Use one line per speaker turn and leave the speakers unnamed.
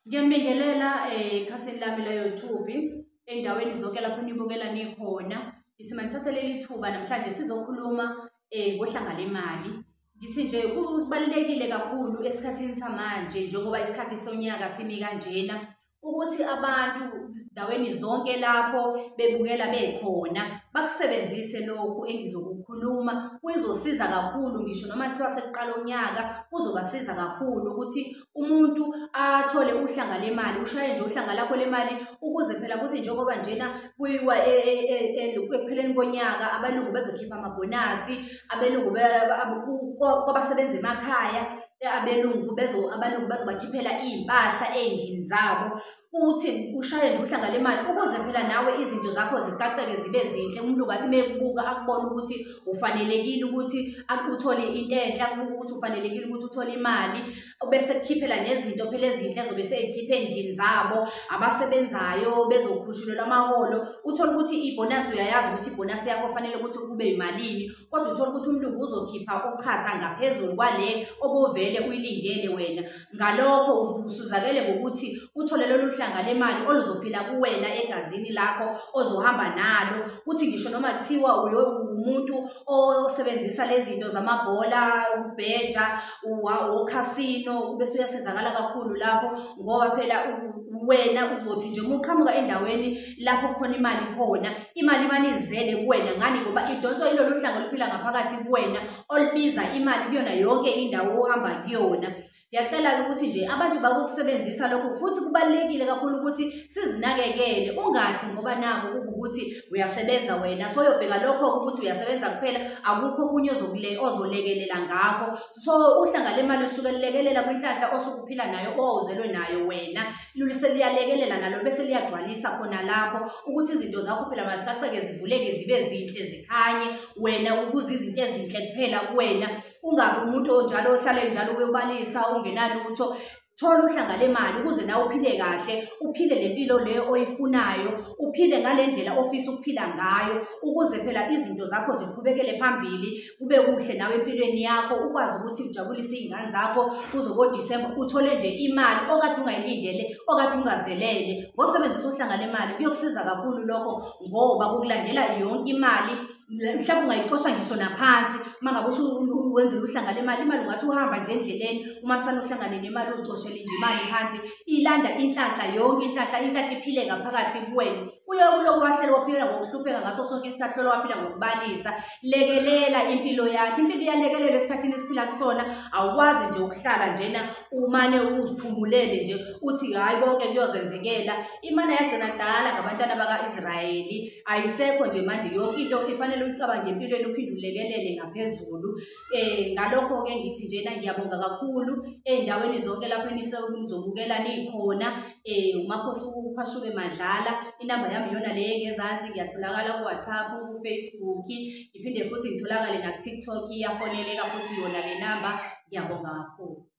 Ngiyanibingelela ekhasini lami la YouTube, endaweni zonke lapho nibukela nikhona. Ngithi mangithathe leli thuba namhlanje sizokhuluma ngohlanga lemali. Ngithi nje kubalulekile kakhulu esikhathini samanje, njengoba isikhathi sonyaka simi kanjena, ukuthi abantu ndaweni zonke lapho bebukela bekhona bakusebenzise lokhu engizokukhuluma. Kuzosiza kakhulu, ngisho noma kuthiwa sekuqala unyaka, kuzobasiza kakhulu ukuthi umuntu athole uhlanga lemali. Ushaye nje uhlanga lakho lemali, ukuze phela kuthi njengoba njena kuyiwa ekupheleni konyaka, abelungu bezokhipha amabhonasi, abelungu kwabasebenza emakhaya, abelungu bazobakhiphela iy'mpahla ey'ndlini zabo. Uthi ushaye nje uhlanga lemali ukuze phela nawe izinto zakho ziqaqeke zibe zinhle. Umuntu ngathi mekubuka akubone ukuthi ufanelekile ukuthi uthole into enhle, akubuka ukuthi ufanelekile ukuthi uthole imali, bese kukhiphela nezinto phela ezinhle ezobe seyikhiphe endlini zabo abasebenzayo, bezokhushulelwa amaholo. Uthole ukuthi ibhonasi, uyayazi ukuthi ibhonasi yakho kufanele ukuthi kube imalini, kodwa uthole ukuthi umlungu uzokhipha uchatha ngaphezulu kwale obuvele uyilindele wena. Ngalokho usuzakele ngokuthi uthole lolu hlanga lemali oluzophila kuwena egazini lakho, ozohamba nalo. Kuthi ngisho noma kuthiwa umuntu osebenzisa lezi zinto zamabhola, ukubheja, okhasino, bese uyasizakala kakhulu lapho, ngoba phela wena uzothi nje uma uqhamuka endaweni lapho kukhona imali khona, imali imane izele kuwena. Ngani? Ngoba idonswa yilolu hlanga oluphila ngaphakathi kuwena, olubiza imali kuyona yonke indawo ohamba kuyona. Ngiyacela-ke ukuthi nje abantu bakukusebenzisa lokho, futhi kubalulekile kakhulu ukuthi sizinakekele. Ungathi ngoba naku kuwukuthi uyasebenza wena, soyobheka lokho ukuthi uyasebenza kuphela, akukho okunye ozolekelela ngakho. So uhlanga lemali lusuke lulekelela kwinhlanhla osuke uphila nayo, owawuzelwe nayo wena, liyalekelela nalo, bese liyagcwalisa khona lapho ukuthi izinto zakho phela maziqaqeke, zivuleke, zibe zinhle, zikhanye wena, ukuze izinto ezinhle kuphela kuwena. Ungabi umuntu onjalo ohlale njalo uyobalisa ungenalutho. Thola uhlanga lemali ukuze nawe uphile kahle, uphile le mpilo leyo oyifunayo, uphile ngale ndlela ofisa ukuphila ngayo, ukuze phela izinto zakho ziqhubekele phambili, kube kuhle nawe empilweni yakho, ukwazi ukuthi ujabulise iy'ngane zakho kuze Disemba uthole nje imali okade ungayilindele, okade ungazelele. Ngosebenzisa uhlanga lemali kuyokusiza kakhulu lokho, ngoba kukulandela yonke imali. Mhlawumbe ungayicosha ngisho naphansi uma ngabe usuwenzile uhlanga lemali. Imali ungathi uhamba nje endleleni, uma usane uhlangane nemali uzicoshele nje imali phansi, ilanda inhlanhla yonke, inhlanhla iphile ngaphakathi kuwena. Kuye kuloko wahlala waphila ngokuhlupheka ngaso sonke isikhathi, hlolo waphila ngokubalisa. Lekelela impilo yakho, impilo iyalekelelwa esikhathini esiphila kusona. Awukwazi nje ukuhlala njena umane uziphumulele nje uthi hhayi konke kuyozenzekela. Imana yagcina kudala ngabantwana baka-Israyeli, ayisekho nje manje. Yonke into ifanele uyicabange empilweni, uphinde ulekelele ngaphezulu. Ngalokho-ke ngithi njena ngiyabonga kakhulu ey'ndaweni zonke lapho nizobukela nikhona. UMakhosi uKhwashube Madlala, inamba yami iyona le engezansi. Ngiyatholakala ku-WhatsApp, ku-Facebook, ngiphinde futhi ngitholakale naku-TikTok, iyafoneleka futhi yona le namba. Ngiyabonga kakhulu.